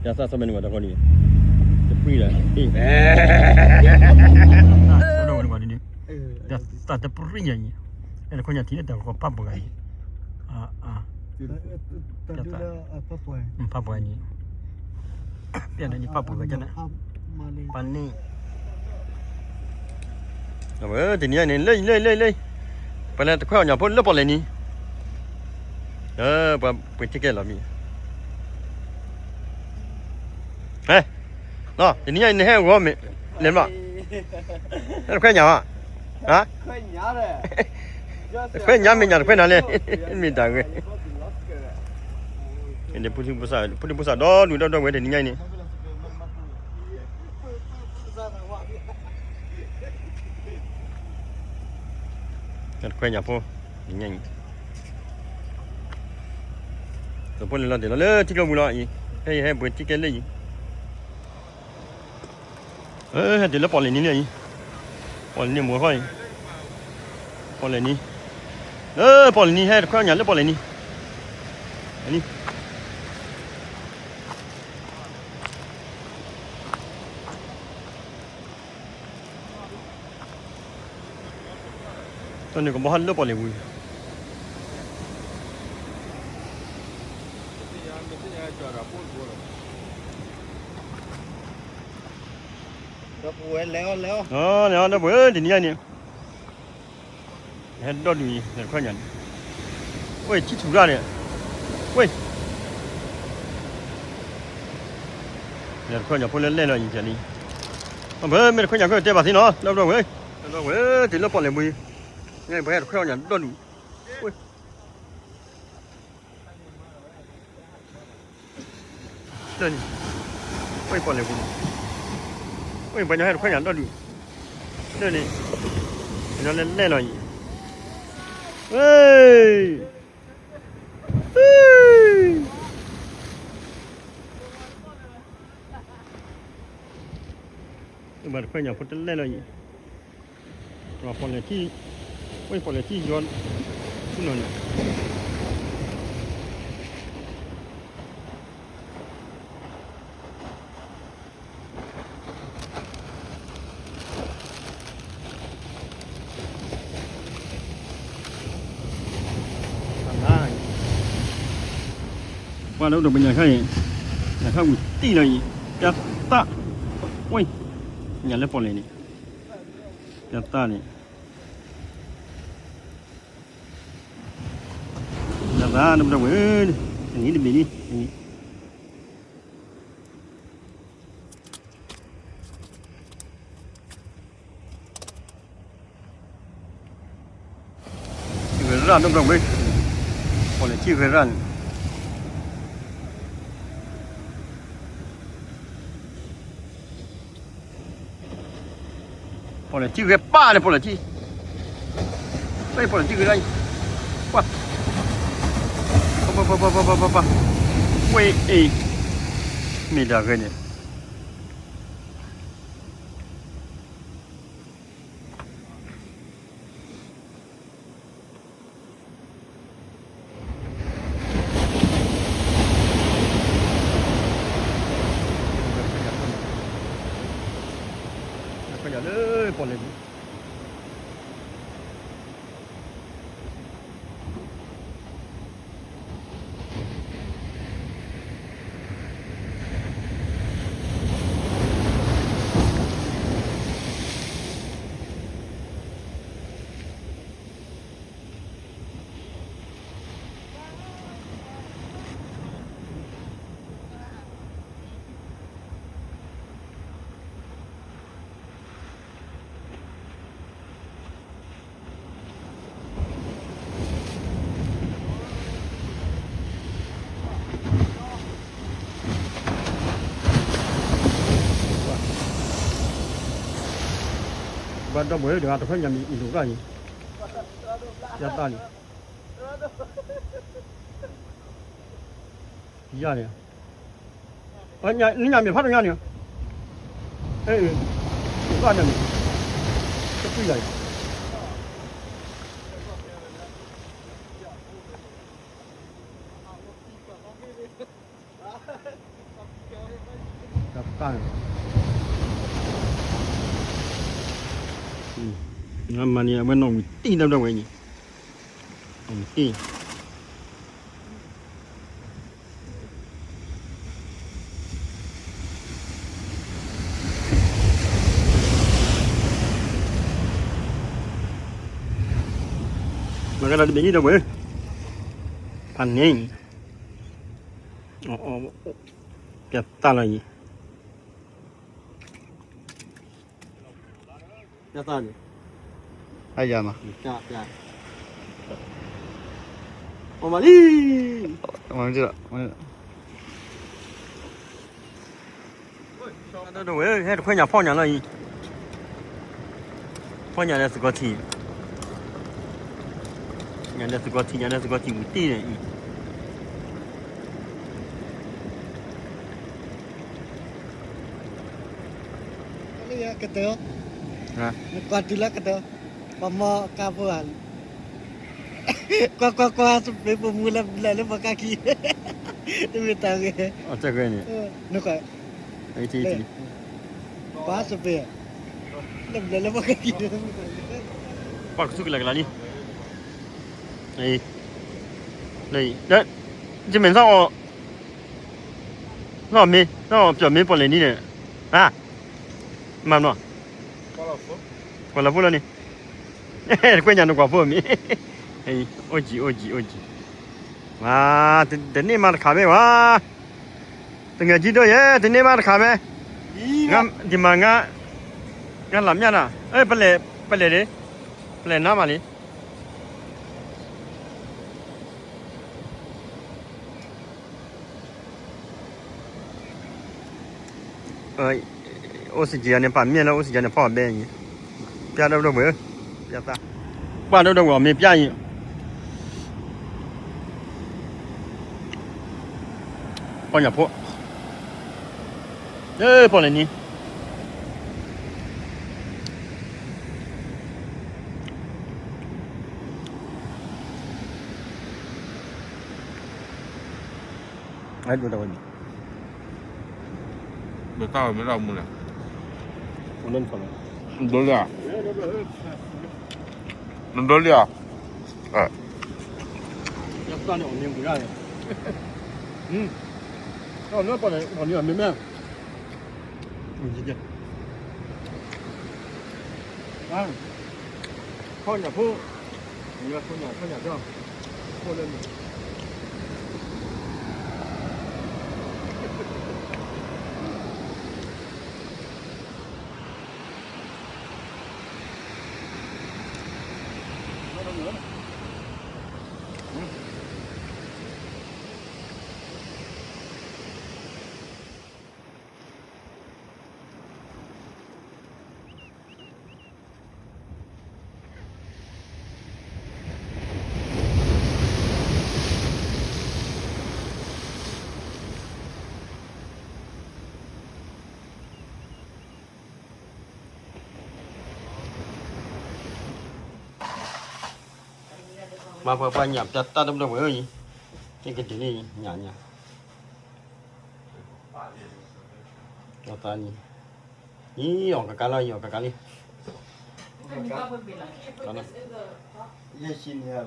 ယသးသမဲနုၤဝဲတၢ်ဃီဒ်, တပြံလၢ, အ့, တၢ်သးတပြံညါအံၤ, အဲၣ်တခွဲညါထံၣ်လၢတၢ်ကီပာ်ပှၤအံၤ, ဖးပှၤအံၤ, ပှၤန့ၣ်, ပှၤန့ၣ်, တနံၤအံၤန့ၣ် လၢ, လၢ, လၢ, လၢ, ပှၤလၢတခွဲအီၣ်ညၣ်ဖိလၢပီၣ်လဲၣ်နံၤ, ပှၤပှ့ၤထံကဲလီၤမံၤ, ဟဲ, တနံၤအံၤန့ၣ်ဟဲဂီၤမ့ၢ်, လဲၤဘျီ, တခွဲညၣ်ဧါ, တခွဲညၣ်မ့ၢ်ညၣ်တခွဲနၤလဲၣ်, မ့ၢ်တၢ်ဂ့ၤ, ဖုဒံဖိသၣ်ဒီဒူၣ်ဒီဒူၣ်ဝဲတနံၤညါအံၤန့ၣ် တခွဲညၣ်ဖိ, တနံၤညါအံၤ, သုးဖိန့ၣ်လီၤတဲာ်လီၤလၢထံကျိပူၤလီၤအံၤ, ဖဲအံၤဟဲပှ့ၤထံကဲလၢအံၤ, ဟဲတုၤလၢပီၣ်လဲၣ်နံၤလၢအံၤ, ပီၣ်လဲၣ်နံၤမိၢ်ဃီအံၤ, ပီၣ်လဲၣ်နံၤ, လၢပီၣ်လဲၣ်နံၤ ဟဲတခွဲညၣ်လၢပီၣ်လဲၣ်နံၤ, အနံၤ တၢ်န့ၣ်ကဘီဟဲလၢပီၣ်လဲၣ်ပူၤ, လဲၤအီၤ လဲၤအီၤ တနံၤညါန့ၣ် ဟဲဒီဒူၣ်အံၤ လဲၤတခွဲညၣ်န့ၣ်, ဝဲၢ်ထံထူၣ်တၢ်န့ၣ်, ဝဲၢ် လဲၤတခွဲညၣ်ဖိလၢလဲၣ်လီၤအံၤကလံ, မ့ၢ်တခွဲညၣ်ဖိတဲဘၣ်သ့နီၤ လၢဒီဝဲၢ်, ဒီဝဲၢ် တုၤလၢပီၣ်လဲၣ်ပူၤ, ညါအံၤပှၤဟဲတခွဲညၣ်ဒီဒူၣ်, ဝဲၢ် လၢန့ၣ်, ဝဲၢ်ပီၣ်လဲၣ်ပူၤန့ၣ်, ဝဲၢ်ပှၤညီဟဲတခွဲညၣ်ဒီဒူၣ်, လၢန့ၣ်, ပှၤညီလဲၤလဲၣ်လီၤအံၤ, ဝဲၢ် ဘၣ်တခွဲညၣ်ဖိတလဲၣ်လီၤအံၤ, ပီၣ်လဲၣ်ထံ, ဝဲၢ်ပီၣ်လဲၣ်ထံယီၤ, ဆူနီၤန့ၣ် ပှၤလၢအိၣ်ဒီးပညၣ်ခါအံၤ, ညၣ်ခါဝံၤတံၢ်လီၤအံၤ, ပျၢ်သၣ်, ဝဲၢ်, ညၣ်လၢပီၣ်လဲၣ်န့ၣ်, ပျၢ်သၣ်န့ၣ်, ပျၢ်သၣ်ဒီပုၢ်ဒီဝဲၢ်, တနံၤတဘ့ၣ်လံ, တနံၤ ဂဲၤရၣ်ဒီပုၢ်ဒီဝဲၢ်, ပီၣ်လဲၣ်ထံဂဲၤရၣ်န့ၣ်, ပီၣ်လဲၣ်ထံဂဲၤပၢ်န့ၣ် ပီၣ်လဲၣ်ထံ, ပီၣ်လဲၣ်ထံဂဲၤရၣ်အံၤ, ပှၤ, ပှၤ, ပှၤ, ပှၤ, ပှၤ, ပှၤ, ပှၤ, ပှၤ, ပှၤ, ပှၤ, ပှၤ, ဝဲၢ်အံၤ, မ့ၢ်တၢ်ဂ့ၤန့ၣ် လၢပီၣ်လဲၣ်ပူၤ ဘၣ်ဒီပုၢ်ဝဲၢ်တဂၤတခွဲညၣ်မံၤအံၤလိာ်တၢ်အံၤ, ယသးန့ၣ်, ယၤန့ၣ်, နညၣ်မ့ၢ်ဖးဒိၣ်ညါန့ၣ်, အဲ, သးန့ၣ်, တကွံယၤန့ၣ်. တၢ် မၤန့ၣ် အဝဲနီၣ်ဝံၤတံၢ် ဒီပုၢ်ဒီဝဲၢ်န့ၣ် နီၣ်ဝံၤတံၢ် မၤကဒီးတဘ့ၣ်န့ၣ် ဒီပုၢ်ဝဲၢ် ဖးန့ၣ် ပျဲသၣ်လီၤအံၤ ပျဲသၣ်န့ၣ် အယၤမး အီမၤလံ ဒီပုၢ်ဝဲၢ် ဟဲတခွဲညၣ်ဖီၣ်ညၣ်လီၤအံၤ ဖီၣ်ညၣ်ဒီးသုးကီၢ်ထံး ညၣ်ဒီးသုးကီၢ်ထံး ညၣ်ဒီးသုးကီၢ်ထံးဝံၤတံၢ်န့ၣ်အံၤ ကတၢၢ် နကွၢ်တုၤလၢကတၢၢ် ပှၤမီကါဖိဧါ ကွၢ်ကွၢ်ကွၢ် စပ့းပိာ်မုၣ်လၢဘျဲးလၢပှၤကါခံ တမ့ၢ်တၢ်ဂ့ၤ နကွၢ် ကွၢ်စပ့း လၢဘျဲးလၢပှၤကါခံ ပှၤကဆူကလၢကလၢလံ ယမ့ၢ်သီၣ်အီၤ သီၣ်မ့ၢ် သီၣ်ပျီၢ်မ့ၢ်ပီၣ်လဲၣ်နံၤန့ၣ် မၤမနီၤ ကွၢ်လီၤဖိလီၤန့ၣ် ကွၢ်ညါနကွၢ်ဖိမ့ၢ် အိၣ်ကံ အိၣ်ကံ အိၣ်ကံ ဝါ တန့ၢ်မးတခါမ့ၢ်ဝါ တငဲၢ်ကံဒိၣ်ယဲ တန့ၢ်မးတခါမ့ၢ် ဒ်မၤငါ ငါလၢမၠၣ်နၤ ပလဲၤ ပလဲၤနါမးလံ အိၣ်စံးက့ၤယၤန့ၣ် ပာ်မ့ၢ်လၢအိၣ်စံးက့ၤယၤန့ၣ် ဖီၣ်ဘဲအံၤ ပျၢ်ဒိၣ်ဒိၣ်ဝဲၢ် ပျၢ်သၣ် ပှၢ်ဒိၣ်ဒိၣ်ဝဲၢ် မ့ၢ်ပျၢ်အံၤ ပီၢ်ညၣ်ဖိ ပီၣ်လဲၣ်နံၤ အဲၣ်ဒိးတၢ်ဝဲန့ၣ် ဘၣ်တၢ်ဝဲမ့ၢ်တၢ်မူလဲၣ် နဒိလံဧါ နဒိလံဧါ ယသးန့ၣ်အီၣ်မ့ၢ်ဝံၤဒၣ်န့ၣ် အီၣ်လၢပီၣ်လဲၣ် အီၣ်န့ၣ်အီၣ်မ့ၢ်မ့ၢ် ဖီၣ်ညၣ်ဖိ ဖီၣ်ညၣ် ဖီၣ်ညၣ် ဖီၣ်ညၣ် ဖီၣ်လၢန့ၣ် မၤပှၤပှၤညၣ်ပျၢ်တၢ်တဘျီဝဲၢ်အံၤ ဟ့ၣ်ကဒုးန့ၣ်ညၣ်ညၣ် အသးနံၤ အံၤအီၣ်ကကါလီၤ အံၤအီၣ်ကကါလံ ယဲၢ်ဆံန့ၣ်